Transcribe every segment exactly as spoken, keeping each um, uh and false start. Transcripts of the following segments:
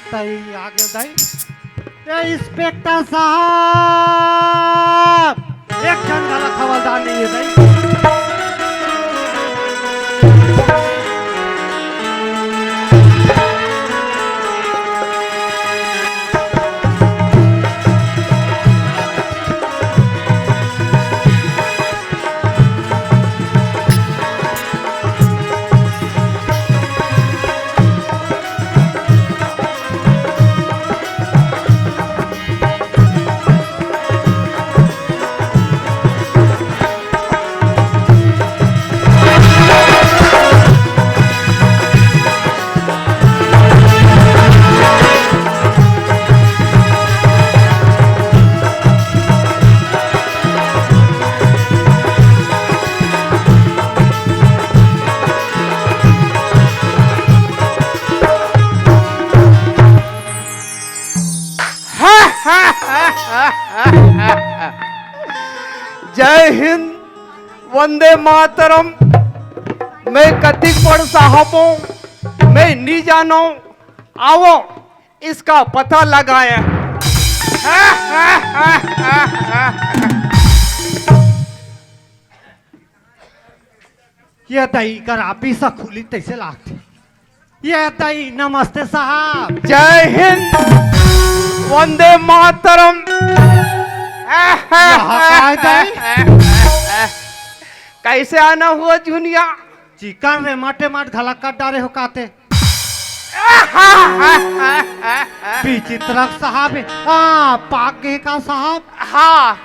तई आगे दाई। ए, इंस्पेक्टर साहब, एक झन घला हवलदार नइ हे दाई। जय हिंद, वंदे मातरम। मैं कतिक बड़ साहब हूँ, मैं नहीं जानो। आओ, इसका पता लगाए। ये दई कर ऑफिस खुली तैसे लागथे। ये दई, नमस्ते साहब। जय हिंद, वंदे मातरम। यहाँ काय दई? कैसे आना हुआ झुनिया? चिकन रे मटे मट घला कर डारे हो काते। विचित्र साहब हे। हाँ, पाक गे का साहब? हाँ,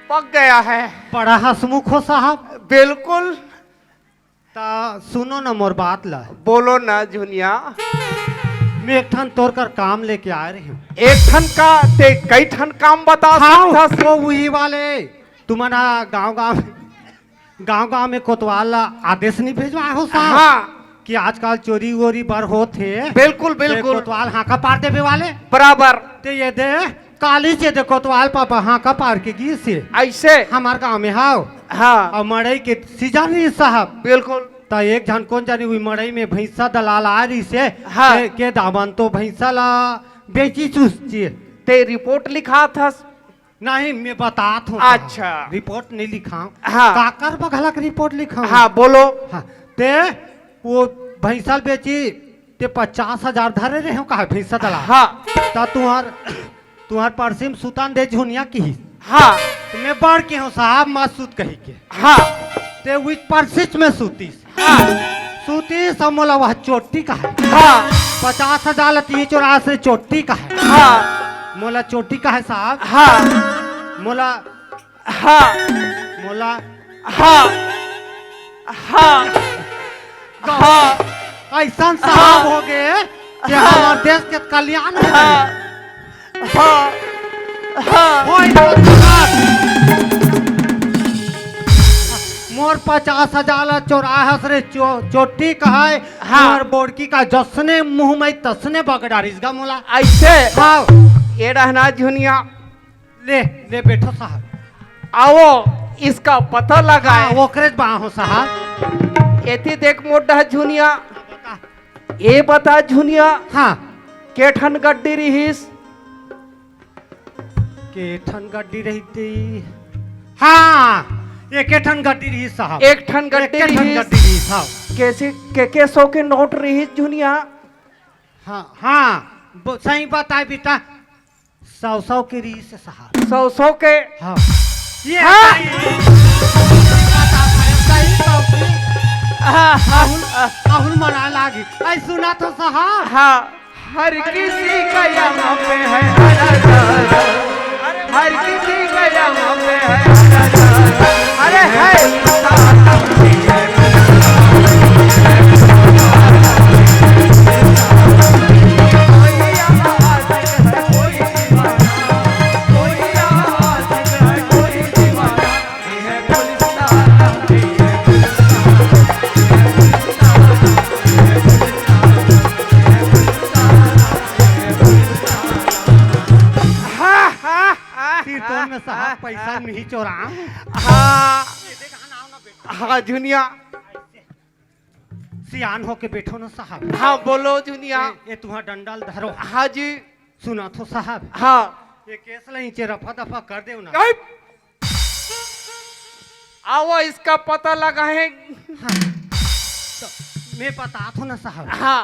पक गया है। बड़ा हंसमुख हो साहब। बिल्कुल। ता सुनो ना मोर बात ला। बोलो ना झुनिया। मैं एक ठन तोर कर काम लेके आए रही हूँ। एक ठन का, ते कई ठन काम बता हाँ, सकथस। वो वही वाले। तुमन हा गाँव गाँव, गाँव गाँव में कोतवाल ला आदेश नहीं भेजवाए हो साहब? हाँ। कि आजकल चोरी वोरी बर होत हे। बिल्कुल, ते बिल्कुल। कोतवाल हाँका पार देवे वाले। बराबर। ते ये दे, काली से दे कोतवाल पापा हाँका पार के गिस हे। ऐसे? हमार गाँव में हाव। हाँ। अउ मड़ई के सीजन रहिस साहब। बिल्कुल। त एक झन कोन जानी उही मड़ई में भैंसा दलाल आए रहिस हे। हाँ। के, के दामन तो भैंसा ला बेची चुस चिए। ते रिपोर्ट लिखात हस? नहीं, मैं बतात हूँ। अच्छा। रिपोर्ट नहीं लिखाऊँ। हाँ। काकर बघलक रिपोर्ट लिखाऊँ? हाँ, बोलो। हाँ, ते वो भैंसा ल बेची, ते पचास हजार धरे रहे हो कहा भैंसा दलाल? हाँ। त तुहर, तुहर परसी म सुतन दे झुनिया किहिस। हाँ। त मैं बड़ के हूँ साहब, मत सुत कही के। हाँ। ते उही परसीच में सुतिस। हाँ। सुतिस अउ मोला वह चोटी कहे। हाँ। पचास हजार ल तिही चौराहा से चोटी कहे। हाँ। मोला चोटी कहे साहब। हाँ। मोला हाँ। मोला हाँ। हाँ। हाँ। ऐसन साहब हाँ। हो गए कि हाँ। हमार देश के कल्याण हो हाँ। गए। हाँ। हाँ। होई तो बात। मोर पचास हजार ला चौराहा से रे चो-, चोटी कहाय, हाँ। मोर बोड़की का जसने मुंह में तसने बगड़ारिस गा मोला। ऐसे? हाँ। ये रहना झुनिया। ले, ले बैठो साहब। आओ, इसका पता लगाए। हाँ, ओकरे बाहो साहब। एती देख मोटा झुनिया। ये बता झुनिया। हाँ। के ठन गड्डी रिहिस? के ठन गड्डी रहिथे? हाँ, एके ठन गड्डी रिहिस साहब। एक ठन गड्डी एके ठन रिहिस। गड्डी रिहिस, हाँ। कैसे, के के सौ के नोट रिहिस झुनिया? हाँ, हाँ, ब-, सही बताए बेटा, सौ सौ के रिहिस साहब। सौ सौ के? हाँ। ये हाँ। सही, सही बात है, सही बात है। हाँ, हाँ, राहुल, हाँ। राहुल मना लागी। ऐ सुना तो साहब। हाँ। हर किसी का यहाँ पे है अनाचार। हर किसी का यहाँ पे है अनाचार। अरे है। हाँ, हाँ, हाँ, तीरतोन में साहब हाँ, पैसा हाँ। नहीं चोरा। हाँ। हाँ, झुनिया। सियान होके बैठो ना साहब। हाँ, बोलो जुनिया। ए, ए तुहा डंडा ल धरो। हाँ जी। सुनत हो साहब? हाँ। ये केस ला इचे रफा दफा कर देव ना। नहीं। आवा, इसका पता लगा है। हाँ। तो मैं बतात हो ना साहब। हाँ।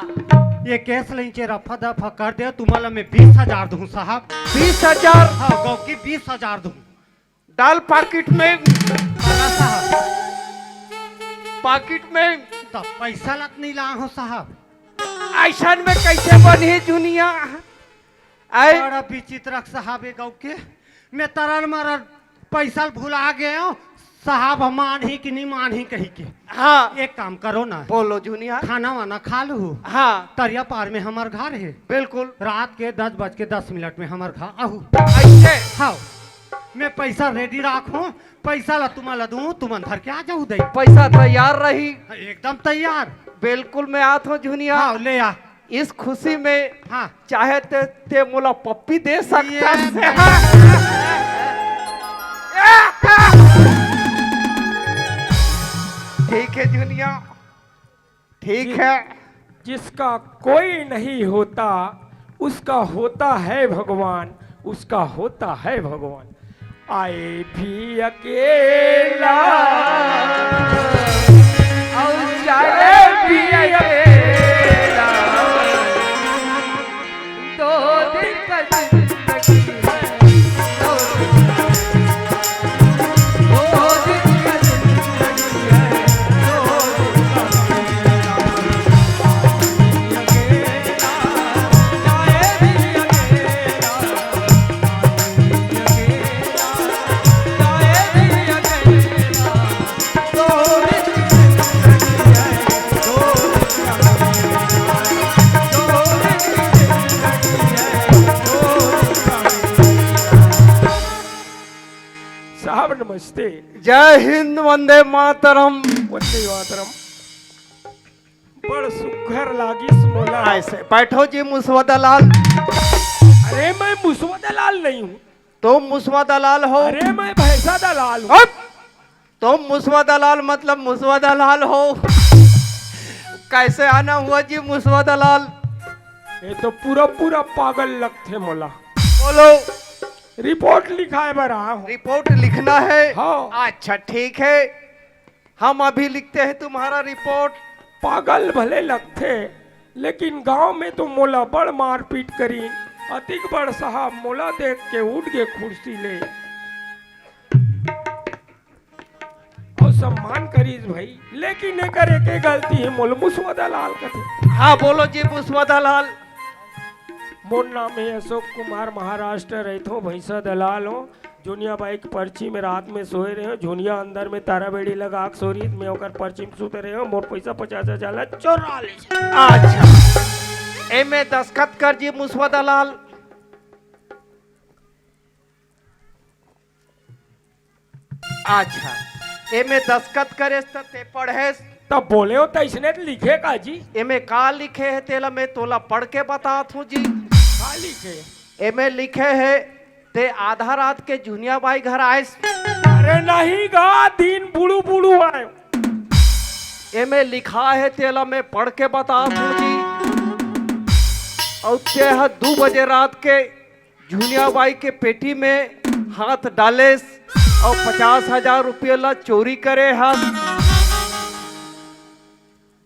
ये केस ला इचे रफा दफा कर देव, तुम्हाला मैं बीस हजार दूँ साहब। बीस हजार? हाँ, गौ की बीस हजार दूँ। डाल पाकिट में। काला साहब। पाकिट में। तो पैसा लत नहीं ला हो साहब। अइसन में कैसे बनही जुनिया? आए? बड़ा विचित्र साहब ए गौ के। मैं तरल मरल पैसा ल भुला गए हो। साहब हम मानही कि नहीं मानही कही के। हाँ। एक काम करो ना। बोलो जुनिया। खाना वाना खा लू। हाँ। तरिया पार में हमर घर है। बिल्कुल। रात के दस बज के दस मिनट में हमर घर आहू। ऐसे? हाँ। मैं पैसा ready राखूं, पैसा ला तुम्हाला दूं, तुमन धर के आ जाऊ दई। पैसा तैयार रही। एकदम तैयार। बिल्कुल, मैं आत हूँ जुनिया। हाँ, ले आ। इस खुशी में हाँ। चाहे ते, ते मोला पप्पी दे सकता ये है। ठीक है जुनिया, ठीक है। जिसका कोई नहीं होता, उसका होता है भगवान, उसका होता है भगवान। आए भी अकेला और जाए भी अकेला। दो दिन का जिंदगी है, दो दिन का, दो दिन का जिंदगी है, दो दिन का। साहब नमस्ते। जय हिंद, वंदे मातरम। वंदे मातरम। बड़ सुघर लागिस मोला। ऐसे बैठो जी मुसवा दलाल। अरे मैं मुसवा दलाल नहीं हूँ। तुम मुसवा दलाल हो। अरे मैं भैंसा दलाल हूँ। हट! तुम मुसवा दलाल मतलब मुसवा दलाल हो। कैसे आना हुआ जी मुसवा दलाल? ये तो पूरा पूरा पागल लगथे मोला। बोलो। रिपोर्ट लिखाए बर आया हूँ। रिपोर्ट लिखना है? हाँ। अच्छा ठीक है, हम अभी लिखते हैं तुम्हारा रिपोर्ट। पागल भले लगथे, लेकिन गांव में तो मोला बड़ मारपीट करीन। अतिक बड़ साहब मोला देख के उठ गे कुर्सी ले। अउ सम्मान करिस भई, लेकिन एकर एके गलती हे, मोला मुसवा दलाल कथे। हाँ, बोलो जी, मुसवा दलाल। मोर नाम हे अशोक कुमार, महाराष्ट्र रहिथों, भैंसा दलाल हों। जुनिया बाई के परछी में रात में सोए रहेंव, जुनिया अंदर में तारा बेड़ी लगा के सो रहिस, मैं ओकर परछी में सुते रहेंव, मोर पैसा पचास हजार ला चोरा ले। अच्छा, एमे दस्खत कर जी मुसवा दलाल। अच्छा, एमे दस्खत करेस त ते पढ़ेस? तब बोले हो त इसने त लिखे का जी? एमे का लिखे हे तेला मैं तोला पढ़ के बतात हूँ जी। का लिखे? एमे लिखे हे ते आधा रात के जुनिया बाई घर आएस। अरे नहीं गा, दिन बुड़ू बुड़ू आए। एमे लिखा हे तेला मैं पढ़ के बतात हूँ जी। अउ ते ह दू बजे रात के जुनिया बाई के पेटी में हाथ डालेस अउ पचास हजार रुपया ला चोरी करे हस।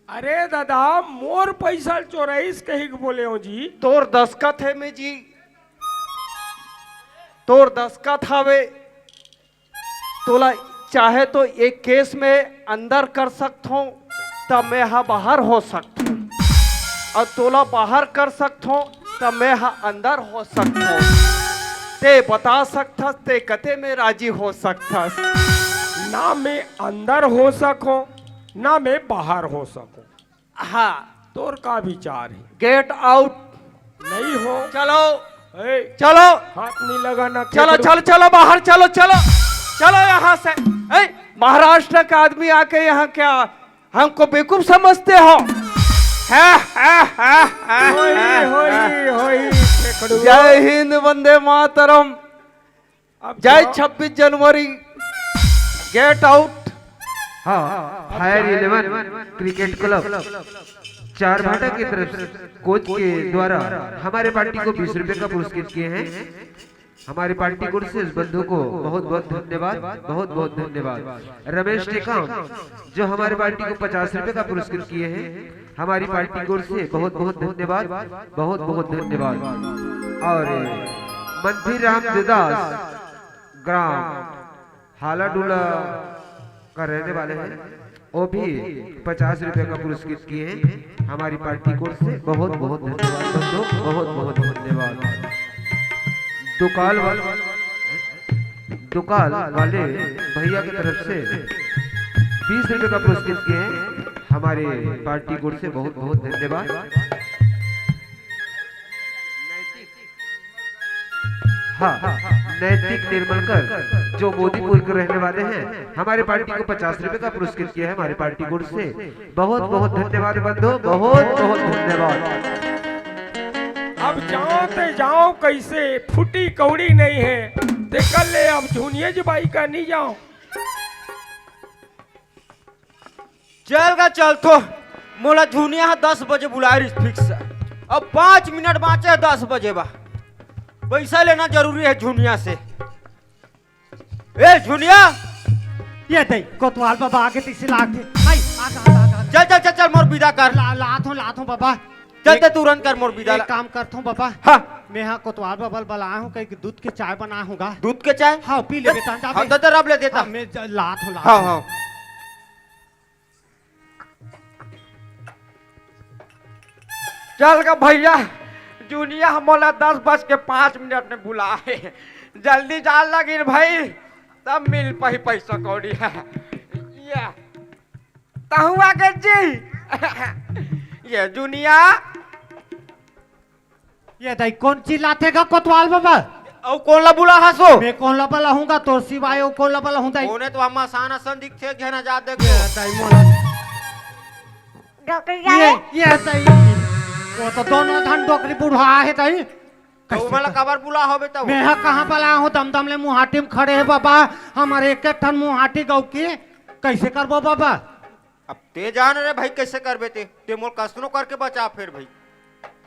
अरे दादा, मोर पैसा चोराइस कहिके बोले हो जी। तोर दस्खत हे में जी, तोर दस्खत हवे। तोला चाहे तो एक केस में अंदर कर सकथों, त मैं ह बाहर हो सकथों, अउ तोला बाहर कर सकथों, त मैं ह अंदर हो सकथों। ते बता सकथस, ते कते में राजी हो सकथस? ना मैं अंदर हो सकों, ना मैं बाहर हो सकों। हाँ। तोर का विचार हे? Get out। नहीं हो। चलो। ए, चलो। हाथ नहीं लगाना, चलो, केकड़ू। चलो, चलो, बाहर चलो, चलो। चलो यहाँ से। ए, महाराष्ट्र का आदमी आके यहाँ क्या हमको बेवकूफ समझते हो? है, है, है, है, होई, है, होई, है। होई, केकड़ू। जय हिंद, वंदे मातरम। अब जय जो छब्बीस जनवरी, get out। हाँ, फायर इलेवन क्रिकेट क्लब चार भाटा की तरफ से कोच के द्वारा हमारे पार्टी को बीस रुपए का पुरस्कृत किए हैं। हमारी पार्टी की ओर से इस बंधु को बहुत बहुत धन्यवाद, बहुत बहुत धन्यवाद। रमेश टेकाम जो हमारी पार्टी को पचास रुपए का पुरस्कृत किए हैं, हमारी पार्टी की ओर से बहुत बहुत धन्यवाद, बहुत बहुत धन्यवाद। और मंथी राम देवदास ग्राम हालाडूला का रहने वाले हैं, वो भी पचास रुपए का पुरस्कृत किए हैं। हमारी पार्टी की ओर से बहुत बहुत धन्यवाद बंधु, बहुत बहुत धन्यवाद। दुकाल वाले, दुकाल वाले भैया की तरफ से बीस रुपए का पुरस्कृत किए हैं। हमारे पार्टी की ओर से बहुत बहुत धन्यवाद। हाँ, नैतिक निर्मलकर जो मोदीपुर के रहने वाले हैं, हमारे पार्टी को पचास रुपए का पुरस्कृत किया है हमारी पार्टी की ओर से। बहुत बहुत धन्यवाद बंधु, बहुत बहुत धन्यवाद। अब जाओ ते जाओ कैसे, फुटी कौड़ी नहीं है, ते कर ले अब झुनिया जी बाई का नहीं जाओ। चल गा चल थो, मोला झुनिया हा दस बजे बुलाए रिस फिक्स। अब पाँच मिनट बाँचे हे दस बजे बा। पैसा लेना जरूरी है झुनिया से। ए झुनिया, ये दई कोतवाल बाबा आगे तैसे लागथे। आई आगा आगा आगा। चल चल चल चल मोर विदा कर। ला लात हूँ लात हूँ बाबा। चल ते तुरंत कर मोर विदा एक ला। काम करत हूँ बाबा। हाँ। मैं हा कोतवाल बाबा ला बलाए हूँ कहीं दूध के चाय बनाए हूँ गा। दूध के चाय। हाँ पी ले बेटा जा हाँ दे दे रब ले देता। हाँ, मैं ज- लात हूँ लात हाँ हूँ। हाँ। चल गा भैया, जुनिया मोला दस बज के पाँच मिनट में बुला हे। जल्दी जान लगिन भाई, तब मिल पाही पैसा कौड़ी है। ये तहुआ के जी। ये जुनिया। ये दई कौन चिल्लाथे गा कोतवाल बाबा? अउ कौन ला बुला हसो? मैं कौन ला बलाहूँगा तोर सिवाय अउ कौन ला बलाहूँ दई? कोने तो अम्मा सान असन दिखथे घेना जात ये देखो। दई मोला ये ये दई वो तो दोनों धन डोकरी बुढ़ा हे दई। तो ओमन ला काबर बुला होबे तब? मैं हा कहाँ बलाए हूँ दमदम ले मुहाटी में खड़े हे बाबा। हमर एक एक ठन मुहाटी गौ के कैसे करबो बाबा? अब ते जान रे भाई कैसे करबे ते, ते मोर कसनो करके बचा फिर भाई।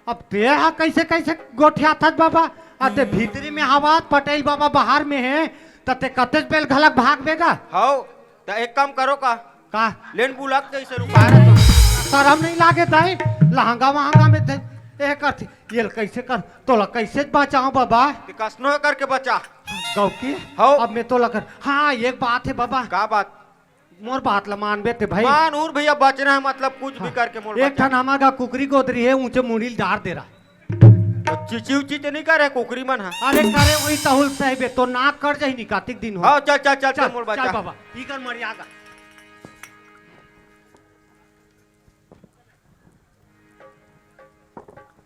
अब ते हा कैसे कैसे गोठियाथस बाबा? अब ते भीतरी में हवात पटेल बाबा बाहर में हे, त ते कतेच बेल घलक भागबे गा? हौ, त एक काम करो का? का? लेन बुला के कैसे रुका? बाहर तो शरम नहीं लागे ताई, लहंगा वहंगा में थे, ए करती, ये कैसे कर, तोला कैसे बचाऊं बाबा? ते कसनो करके बचा। गौ की? हौ। अब मैं तोला कर, हाँ एक बात है बाबा। का बात? मोर बात ला मानबे ते भाई। मान उर भैया बचना है मतलब कुछ भी करके मोर एक बचा। ठन हमार गा कुकरी गोदरी है ऊंचे मुड़ी ल डार दे रहा। चिची उची ते नहीं करे कुकरी मन हा। अरे करे वही तहुल सही बे तो नाक कट जाही निकातिक दिन हो। हाँ चल चल चल चल मोर बचा। चल बाबा इकर मरिया गा।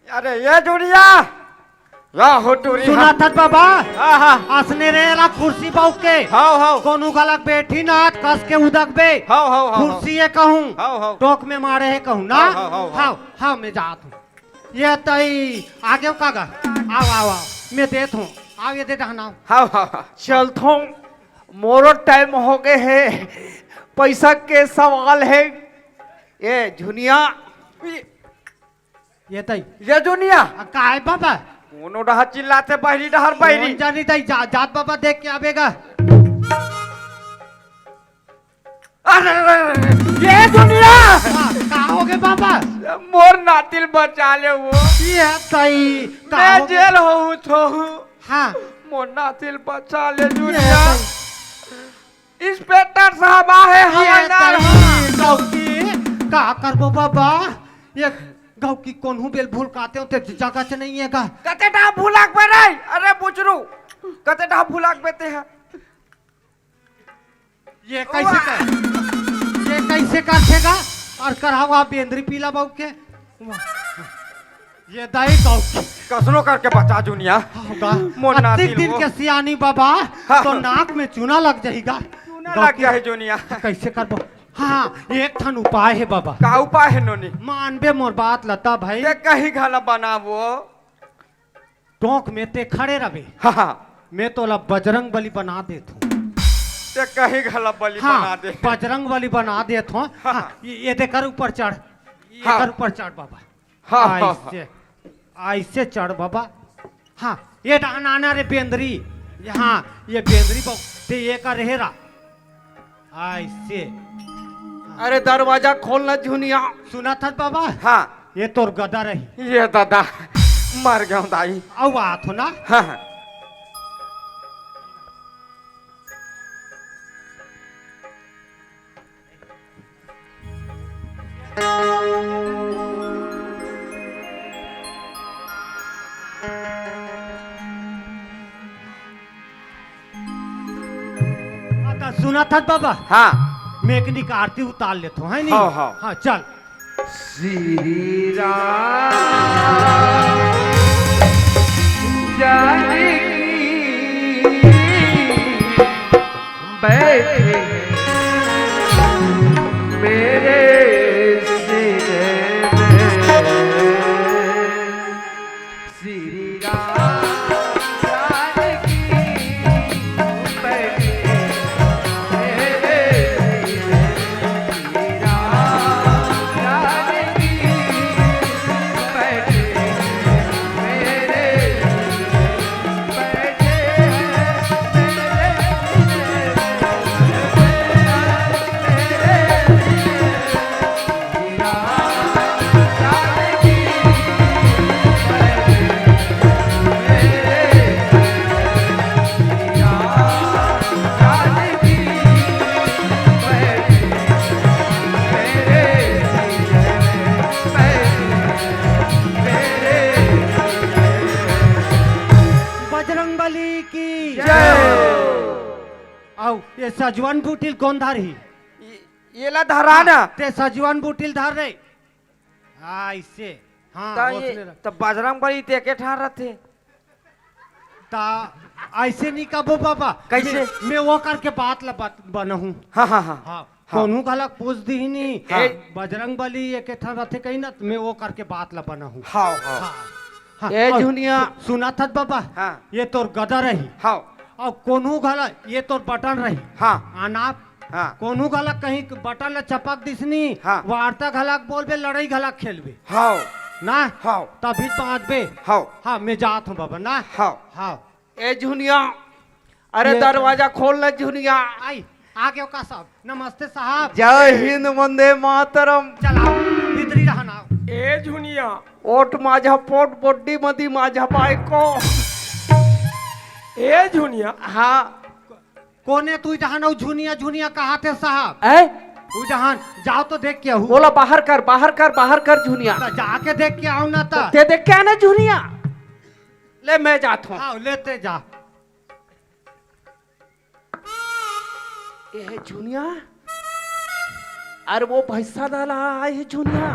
अरे ये जुनिया, या हो टूरी सुना थस बाबा। हाँ हाँ। असने रे ला कुर्सी बाउक के। हाव हाव। कोनो गलक बैठी ना कस के उदक बे। हाव हाव हाव। कुर्सी ये कहूँ। हाव हाव। टोक में मारे है कहूँ ना। हाव, हाव, हाव, हाव। हाव हाव मैं जात हूँ। ये तई आगे का गा। आओ आओ आओ मैं देत हूँ। आओ ये दे डहनाओ। हाव हाव हाव। चलथों, मोरो टाइम हो गए है, पैसा के सवाल है। ए झुनिया, ये तई ये जुनिया। आ, काय बाबा? कोनो डहर चिल्लाथे बहिरी डहर बहिरी। कौन जानी तई जा, जात बाबा देख के आबेगा। अरे, अरे, अरे, ये जुनिया। हाँ, का हो गए बाबा? मोर नातिल बचा ले वो। ये तई का मैं हो गए? जेल होहूँ थोहूँ। हाँ मोर नातिल बचा ले ये जुनिया। तई- इंस्पेक्टर साहब आहे ये हवलदार तई हा। गौकी का करबो बाबा? ये गौकी कोनहू बेल भूल काते होते जगह से नहीं है का? कते डहा भुलाक बे रे? अरे बुचरू, कते डहा भुलाक बे ते हा? ये कैसे कर ये कैसे कर देगा? और करावा बेंद्री पीला बाबू के ये दाई गौकी कसनो करके बचा जुनिया। होगा। मोर अतिक नातिल दिन वो। के सियानी बाबा हाँ। तो नाक में चूना लग जाएगा। चूना लग गया है जुनिया। कैसे करबो? हाँ एक ठन उपाय है बाबा। का उपाय है नोनी? मानबे मोर बात लता भाई। ते कहीं घला बनावो। टोंक में ते खड़े रहे। हाँ हाँ। मैं तोला बजरंग बली बना देत हूँ। ये कहीं घला बलि हाँ, बना दे। बजरंग बलि बना देत हों। हाँ, हाँ। ये, ये दे कर ऊपर चढ़, ये हाँ। कर ऊपर चढ़ बाबा। हाँ, हाँ, हाँ। ऐसे, ऐसे चढ़ बाबा। हाँ, ये डहन आना रे बेंदरी। हाँ, ये बेंदरी बा-, ते ये कर हेरा। ऐसे। अरे दरवाजा खोल ना झुनिया। सुनत हस बाबा? हाँ। ये तोर गदा रही। ये दादा, मर गयो दाई। अउ आत हो ना? हाँ, हाँ। हाँ, त सुनत हस बाबा? हाँ। मैं एक निक आरती उतार लेत हों, है नी? हाँ, हाँ। हाँ, चल। श्री राम जानकी बैठे हैं मेरे सीने में। श्री राम जानकी बैठे हैं मेरे सीने में। श्री राम जानकी बैठे हैं मेरे सीने में। बजरंग बली की जय। अउ ये सजवन बूटी ल कोन धरही? ये, येला धरा ना। ते सजवन बूटी ल धर रे। हाँ, ऐसे। हाँ, त ये, ओसने रख। त बजरंग बली ते एके ठान रथे। त ऐसे नहीं कबो बाबा। कैसे? मैं, मैं वो करके बात ला बत-, बनहूँ। हाँ, हाँ, हाँ। हाँ, हाँ। कोनो घलक पूछ दिही नी। हाँ। बजरंग बली एके ठन रथे कही ना, त मैं वो करके बात ला बनहूँ। हाँ, हाँ। हाँ, हाँ। ए अउ झुनिया। सु-, सुनत हस बाबा? हाँ। ये तोर गदा रही। हाँ। अउ कोनो घला, ये तोर बटन रही। हाँ। अनाप। हाँ। कोनो घला कहीं बटन ला चपक दिस नी, हाँ। वार्ता घला बोलबे, लड़ई घला खेलबे। हाँ। ना? हाँ। तभी बाँचबे। हाँ। हाँ, मैं जात हों बाबा, ना? हाँ। हाँ। ए झुनिया, अरे ये दरवाजा खोल ना झुनिया। आई, आ गयो का साहब? नमस्ते साहब। जय हिंद, वंदे मातरम। चल आओ, भीतरी रहन आओ। ए झुनिया। ओट माझा पोट, बोड्डी मदी माझा बायको। ए झुनिया। हाँ। कोने तू जहान अउ झुनिया झुनिया कहाथे साहब? ए? तू जहान जाओ तो देख के आहू। ओला बाहर कर, बाहर कर, बाहर कर झुनिया। त जाके देख के आओ ना त। ते देख के आना झुनिया। ले मैं जात हों। हाँ, लेते जा। ए हे झुनिया, अरे वो भैंसा दलाल आए हे झुनिया,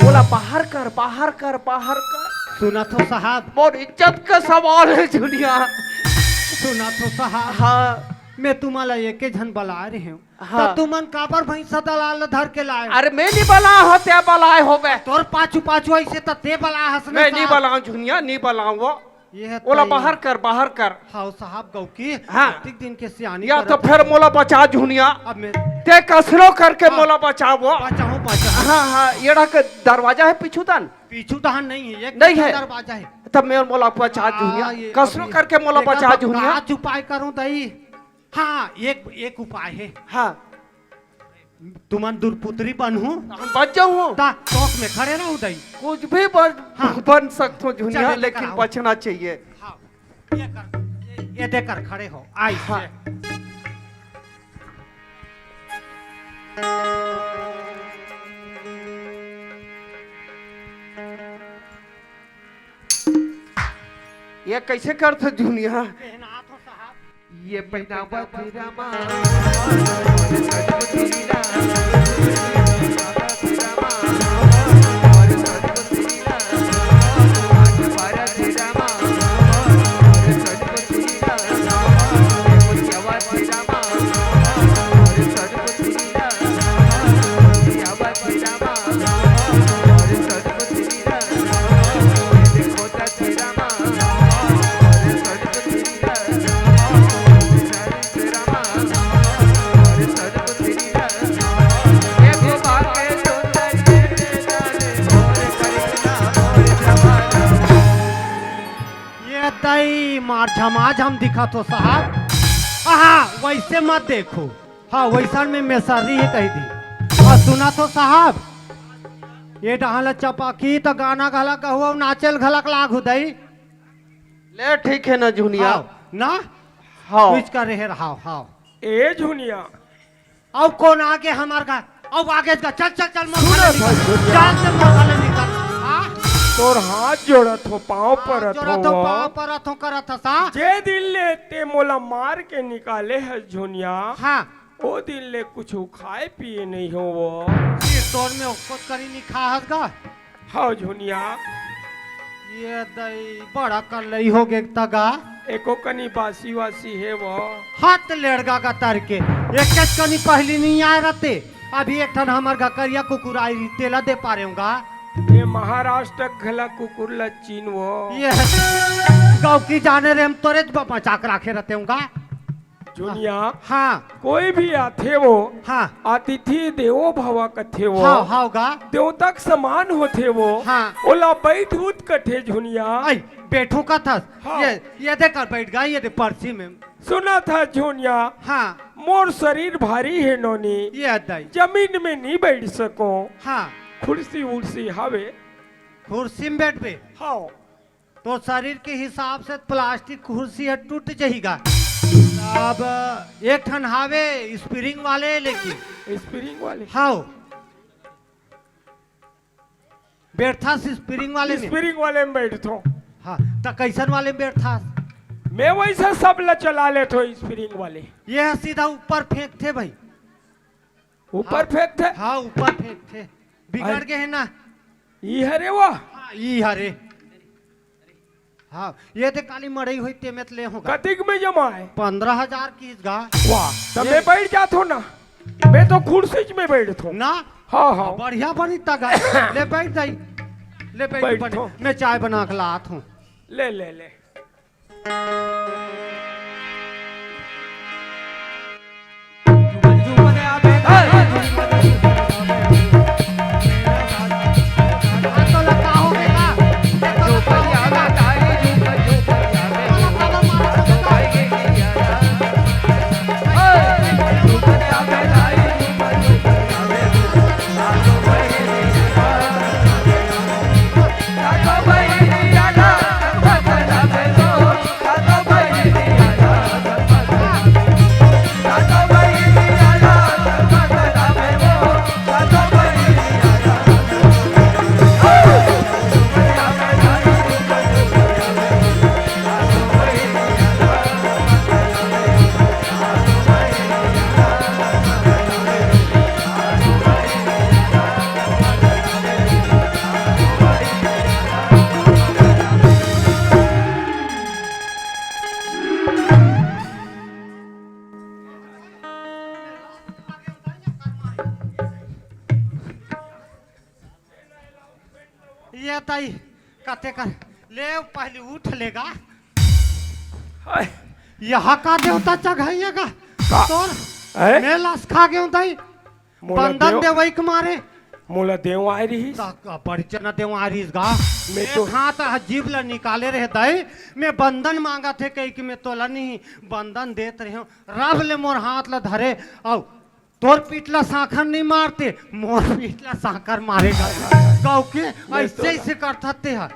ओला बाहर कर, बाहर कर, बाहर कर। सुनत हो साहब? मोर इज्जत का सवाल हे झुनिया। सुनत हो साहब? हाँ। मैं तुम्हारा एके झन बलाए रहे हूँ। हाँ। त तुमन काबर भैंसा दलाल ल धर के लाए? अरे मैं नहीं बलाए हों, ते बलाए होबे। तोर पाछू पाछू ऐसे त ते बलाए हस ना मैं नहीं साहब। बलाऊं झुनिया, नहीं बलाऊं वो। ये है ओला तई। बाहर कर, बाहर कर। हाँ साहब गौकी, हाँ। अतिक दिन के सियानी या करत तो फिर है। मोला बचा झुनिया। अब मैं ते कसरो करके हाँ। मोला बचाओ। बचाओ, बचाओ। हाँ, हाँ, एड़ा के दरवाजा हे पीछू तन? पीछू तहन नहीं हे, एक नहीं हे। दरवाजा हे। तब मैं मोला बचा हाँ, झुनिया। ये कसरो अब करके मोला एक बचा अब झुनिया। आज उपाय करूं दई। हाँ, एक, एक उपाय हे। हाँ। तुमन दुरपुतरी बनहू। हम बच जाऊं। ता चौक में खड़े रहू दई। कुछ भी बन, हाँ। बन सकथो झुनिया, चल, ये लेकिन कराओ। बचना चाहिए। हाँ, ये कर, ये, ये देकर खड़े हो। आई हाँ। से। ये कैसे करथो झुनिया? पहनात हो साहब। ये पहनावा तेरा माँ। तई मार झमाझम दिखत हो साहब। हाँ, वैसे मत देखो। हाँ, वैसन में मेसर्री हे कहि दी। हाँ, सुनत हो साहब, ये डहन ल चपकी त गाना घलक गहू अउ नाचे ल घलक लागहू दई। ले ठीक हे न झुनिया। हाँ, ना? हाँ। कुछ करे हे रहाव, हाँ। ए झुनिया। अउ कोन आगे हमर घर? अउ आगे का, चल, चल, चल, मोर सुनो घर ले निकल। भाई, सुनो। चल, चल, मोर घर ले निकल। हाँ? तोर हाथ जोड़त हो, पाँव हाथ परत जोड़त हो, हो। पाँव परत हो करत हस, हाँ? जे दिन ले ते मोला मार के निकाले हस झुनिया, हाँ। ओ दिन ले कुछु खाए पिए नहीं हो वो। फिर तोर में ओक्को करी नहीं खा हस गा? हव झुनिया। ये दई बड़ा कल्लई हो गे त गा। एको कनी बासी वासी हे वो। हाथ लेड़गा का तर के। एक कनी पहली नहीं आए रहते। अभी एक ठन हमर घर करिया कुकुर आई रही, तेला दे पारे हूँ गा। ये महाराष्ट्र घला कुकुर ल चीन वो। ये गौ की जाने रे, हम तोरे ज बचा के राखे रहते हूँ गा। झुनिया, हाँ। कोई भी आथे वो, हाँ। अतिथि देवो भव कथे वो। हाँ, हाँ, गा। देवता के समान होथे वो। हाँ। ओला बैठ उठ कथे झुनिया। आई, बैठू कथस। हाँ। ये, ये देख कर बैठ गा, ये दे पर्सी में। सुनत हस झुनिया। हाँ। मोर शरीर भारी हे नोनी। ये दई। जमीन में नहीं बैठ सको। हाँ। कुर्सी उर्सी हवे। कुर्सी में बैठबे? हाँ। तोर शरीर के हिसाब से प्लास्टिक कुर्सी ह टूट जही गा। अब एक ठन हावे स्प्रिंग वाले, लेकिन स्प्रिंग वाले? हाव। बैठथस स्प्रिंग वाले में? स्प्रिंग वाले में बैठथों। हाँ, त कैसन वाले में बैठथस? मैं वैसा सब ला चला लेथों स्प्रिंग वाले। ये ह सीधा ऊपर फेंकथे भाई। ऊपर हाँ। फेंकथे? हाँ, ऊपर फेंकथे। बिगड़ अरे। गे हे ना? ई हरे वो? हाँ, ई हरे। हाँ, ये दे काली मड़ई होई, ते में त ले होगा। कतिक में जमा हे? पंद्रह हजार किहिस गा। वाह, त ये मैं बैठ जाथों ना। मैं तो कुर्सीच में बैठथों। ना? हाँ, हाँ। बढ़िया बनी तगा। ले बैठ जाई। ले बैठ, बैठ बने। तो। मैं चाय बना के लात हूँ। ले, ले, ले। ये तई कते कर ले, पहली उठ लेगा। हाय। यहाँ का देवता चघाइएगा? का? तोर हैं? मैं लस खा गयो तई। मोला बंदन देव देवई के मारे। मोला देव आय रहिस। त का परिचय न देव आय रहिस गा। मैं एक तो हाथ ह जीभ ला निकाले रहे दई, मैं बंदन मांगत हे कहि के मैं तोला नहीं बंदन देत रहे हूँ। रब ले मोर हाथ ला धरे, अउ तोर पीठ ला सांखर नहीं मारते, मोर पीठ ला सांखर मारेगा। गौ के मैं ऐसे तोला ऐसे करथस ते ह।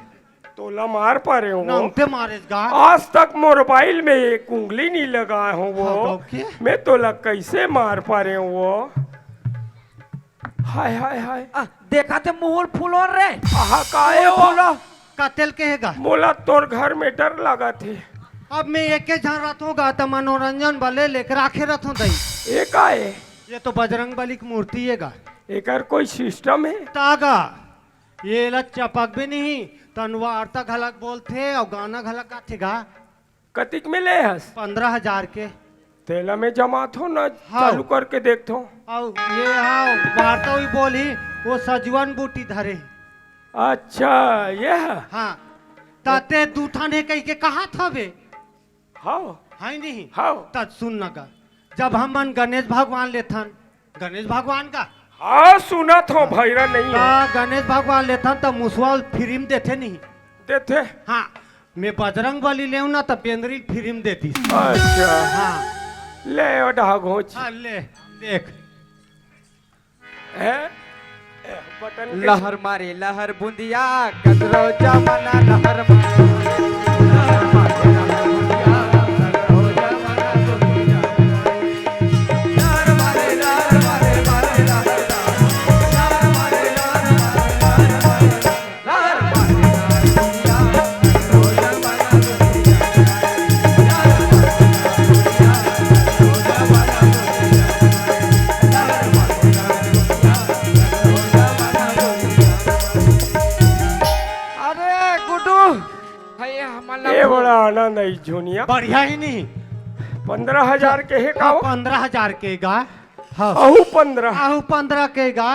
तोला मार पारे हूँ। नौते मारेस गा। आज तक मोबाइल में एक उंगली नहीं लगाए हूँ वो। हाँ, गौ के? मैं तोला कैसे मार पारे हूँ वो? हाय, हाय, हाय। आ, देखा ते मुहुल फुलोर रे। आहा, काहे मुहुल हो? फुलो। कतेल के हे गा? मोला तोर घर में डर लागत हे। अब मैं एके झन रथों गा, त मनोरंजन बले लेके राखे रथों दई। ए का ए? ये तो बजरंग बली की मूर्ति हे गा। एकर कोई सिस्टम हे? त गा, ये ला चपकबे नहीं, तनवार त घलक बोलथे अउ गाना घलक गाथे गा। कतिक में ले हस? पंद्रह हजार के। तेला में जमाथों ना, हाँ। चालू करके देखथों। अउ ये हाँ, वार्ता हुई बोली, वो सजुवन बूटी धरे। अच्छा, ये है? हाँ। त ते दू ठन हे कहि के कहत हवे। हाँ। है नहीं? हाँ। त सुन न गा, जब हमन गणेश भगवान लेथन, गणेश भगवान का? हाँ, सुनत हों, भैरा नहीं हो। त गणेश भगवान लेथन त मुसवा फ्री में देथे नहीं? देथे। हाँ। मैं बजरंग बली लेव ना, त बेंदरी ल free म दे दिस। अच्छा। हाँ। ले ओ डहा घोंच। हाँ, ले, देख। हैं? बटन के लहर मारे लहर बुंदिया, कदरो जमाना लहर मारे। अरे गुड्डू, भैया, हमन ला ए, बड़ा आनंद आई झुनिया। बढ़िया ही नहीं। पंद्रह हजार के हे का हाँ, वो? पंद्रह हजार के गा। हाँ। अहू पंद्रह। अहू पंद्रह के गा।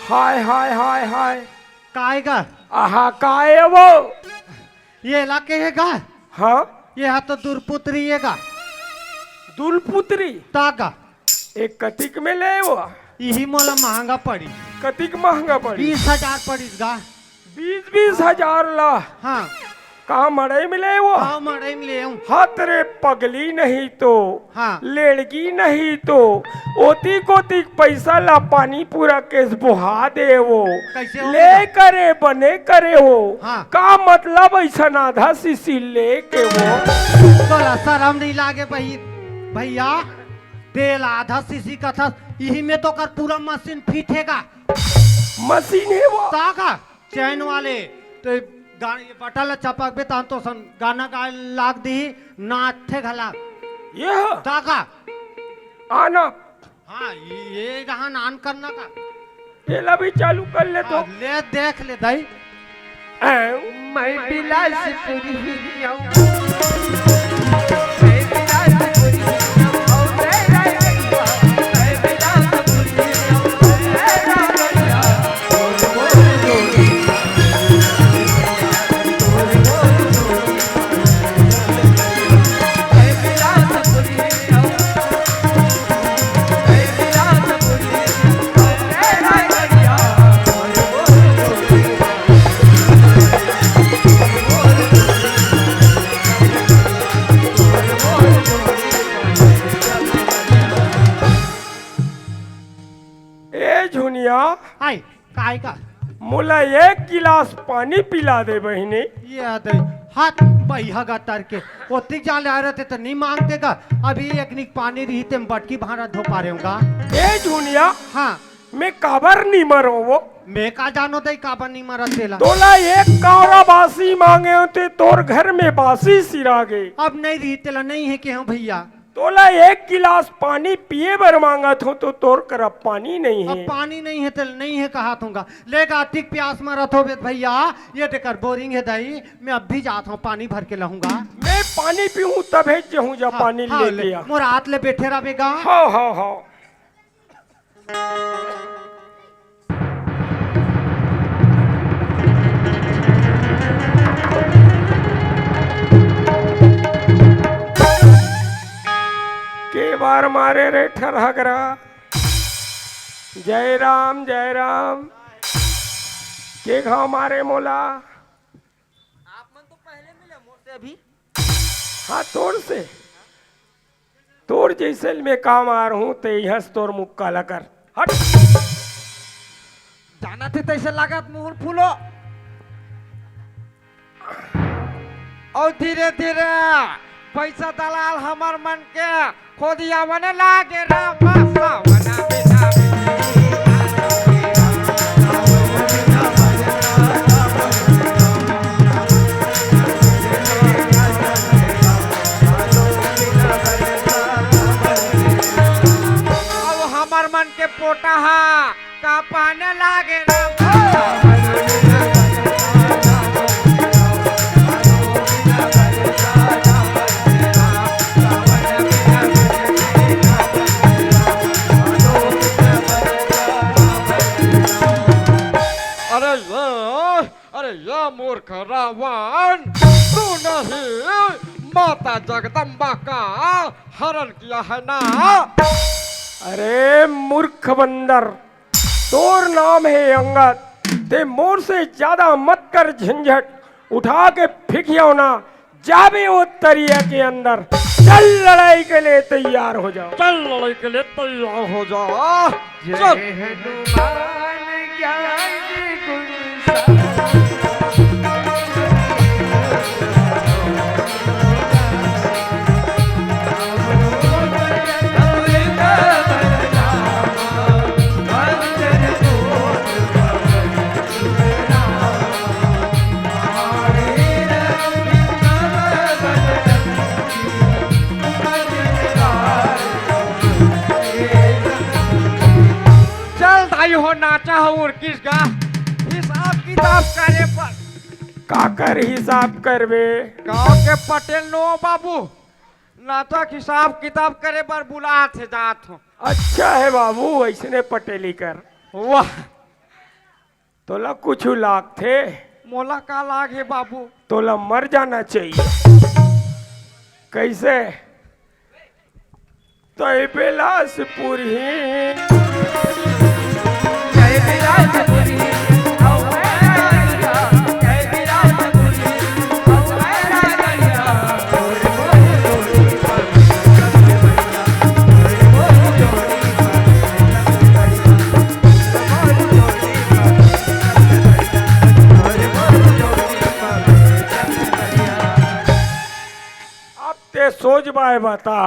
हाय, हाय, हाय, हाय। काय गा? आहा, काय हे वो? ये ला के हे गा? हाँ। ये हा तो दुलपुतरी हे गा। दुलपुतरी? ता गा। एक कतिक में ले वो? इही मोला महंगा पड़ी। कतिक महंगा पड़ी? बीस हजार पड़ी गा। बीस बीस हजार ला? हाँ। कहाँ मड़ई में ले वो? हाँ, मड़ई में ले आऊं। हाथ रे पगली नहीं तो, हाँ। लेड़गी नहीं तो, ओती कोती पैसा ला पानी पूरा केस बोहा दे वो। कैसे हो ले गया? करे बने करे हो। हाँ। का मतलब ऐसा आधा सीसी लेके वो? तोला शरम नहीं लागे भाई, भैया? तेल आधा सीसी कथस, इही में तो कर पूरा मशीन फिट हे गा। मशीन हे वो? ता का? चैन वाले, तो गा-, ये बटन ला चपकबे तहन तो सन गाना गाए लाग दिही, नाचथे घला। ये ह? ता का? आना। हाँ, ये, ये जहाँ नान करना का। तेला भी चालू कर ले तो। हाँ, ले देख ले दाई। ऐं? मैं बिलासपुरी हूँ। मैं बिलासपुरी हूँ। ए झुनिया, हाय। काय का? मोला एक गिलास पानी पिला दे बहिनी। ये दे, हाथ बइहा गतर के। ओतिक जान ले आ रहे थे तो नहीं मांगते का। अभी एक निक पानी रही ते बटकी भांड़ा धो पा रहे होगा। ए झुनिया, हाँ। मैं काबर नहीं मरो वो? मैं का जानो दे काबर नहीं मरत तेला। तोला एक कौरा बासी मांगे होते, तोर घर में बासी सिरा गे। अब नहीं रही तेला, नहीं है के हूँ भैया। तोला एक गिलास पानी पिए बर मांगत हो तो तोर करा पानी नहीं अब है। पानी नहीं है, तेल नहीं है, कहा थूंगा। लेगा अतिक प्यास मरत हो बेद भैया, ये देकर बोरिंग है दाई, मैं अब भी जात हूँ, पानी भर के लाऊंगा। मैं पानी पीऊँ तभे जहूँ जा हाँ, पानी हाँ, लेके ले, आ। मोर हाथ ले बैठे रह बेगा। हाँ, हाँ, हाँ। के बार मारे रे ठरहगरा। जय राम, जय राम। के घाव मारे मोला? आप मन तो पहले मिले मोर से अभी। हाँ, तोर से। तोर जैसे में काम आ रहूं, ते इहाँ से तोर मुक्का ला कर। हट। जाना थे तैसे लागत मुंह फूलो। और धीरे धीरे पैसा दलाल हमर मन के खोदिया मन लागे रामा सावना बिना बिना। अब हमर मन के पोटा हा का पाने लागे रामा। अरे ये, अरे ये मूर्ख रावण, तूने ही माता जगदम्बा का हरण किया है ना? अरे मूर्ख बंदर, तोर नाम हे अंगद, ते मोर से ज्यादा मत कर झंझट। उठा के फेंकियो ना, जाबे वो तरिया के अंदर। चल, लड़ाई के लिए तैयार हो जाओ। चल, लड़ाई के लिए तैयार हो जा। चल। जय हनुमान ज्ञान गुण सागर। चल दाई हो, नाचा हो, उर्किस गा। हिसाब किताब करे बर। काकर हिसाब करबे? गांव के पटेल नो बाबू, नाचा के हिसाब किताब करे बर बुलात हे, जात हो। अच्छा हे बाबू, अइसने पटेली कर। वाह। तोला कुछु लागथे? मोला का लाग हे बाबू? तोला मर जाना चाहिए। कैसे? तय बिलासपुर ही। जय बिलासपुर ही। अब ते सोच बाय बता,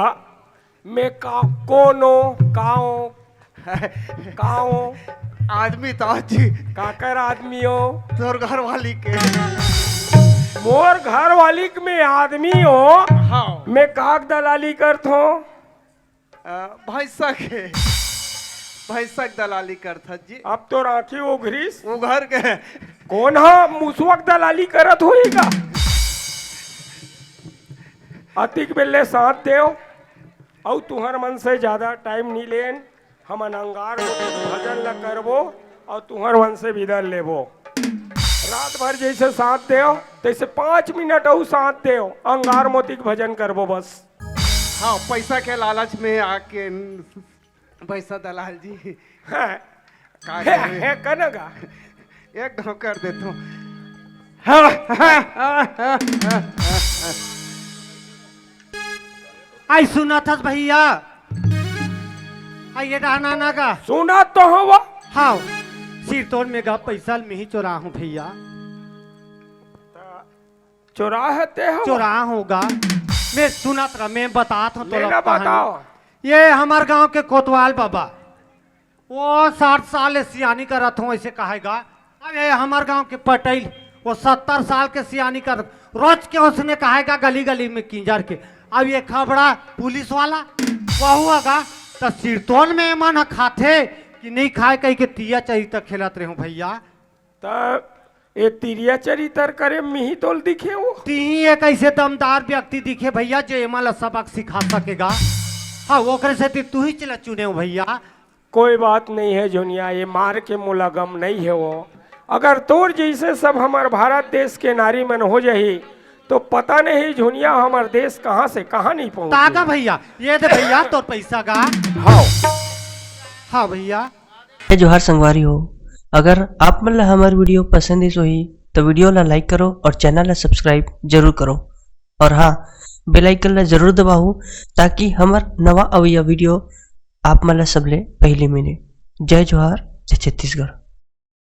मैं का, कोनो, काओ, काओ। आदमी तो जी। काकर आदमी हो? तोर घर वाली के। मोर घर वाली के मैं आदमी हो? हाँ। मैं काक दलाली करत हो? अ, भैंसा के, भैंसा के दलाली करथस जी। अब तोर आँखी उघरिस। उघर के। कोन हा मुसवा के दलाली करत होही का? अतिक बेले साथ देव, अउ तुहर मन से ज्यादा टाइम नी लेन। हमन अंगार मोती भजन ला करबो अउ तुहर मन से विदा लेबो। रात भर जैसे साथ देव, तैसे पाँच मिनट अउ साथ देव, अंगार मोती के भजन करबो बस। हाँ, पैसा के लालच में आके पैसा दलाल जी। हाँ। का हे, करे? हे, कना गा? एक घाव कर देथों। हाँ, हाँ, हाँ, हाँ, हाँ, हाँ। आई सुनत हस भैया? आई ये डहाना ना गा? सुनत तो हवं। हाँ, सिरतोन में गा पैसा ल मिही चोरा हूँ भैया। चोरा हे ते हो? चोरा होगा। मैं सुनत रह, मैं बतात हूँ तोला कहानी। बताओ। ये हमर गांव के कोतवाल बाबा, वो साठ साल ले सियानी करत हूँ, ऐसे कहेगा। अब ये हमर गांव के पटेल, वो सत्तर साल के सियानी कर, रोज के उसने कहेगा गली गली में किंजर के। अब ये खबड़ा पुलिस वाला, वहू हगा, त सिरतोन में मन ह खाथे कि नहीं खाए कही के तिरिया चरित्र खेलत रहे हूँ भैया। त ए तिरिया चरित्र करे मिही तोल दिखे वो? तिही एक ऐसे दमदार व्यक्ति दिखे भैया, जो एमा ला सबक सिखा सकेगा। हाँ, ओकरे सेती तुही च ला चुने हो भैया। कोई बात नहीं है झुनिया, ये मार के मोला गम नहीं है वो। अगर तोर जैसे सब हमर भारत देश के नारी मन हो जाही, तो पता नहीं झुनिया हमर देश कहाँ से कहाँ नहीं पहुँची। तागा भैया, ये दे भैया तोर पैसा गा। हाँ। हाँ भैया। जय जोहार संगवारी हो, अगर आप मन ला हमर video पसंद आइस होही, तो video ला like करो और channel ला subscribe जरूर करो। और हाँ, bell icon ला जरूर दबाओ, ताकि हमर नवा अवइया video आप मन ला सबले पहली मिले। जय जोहार, जय छत्तीसगढ़।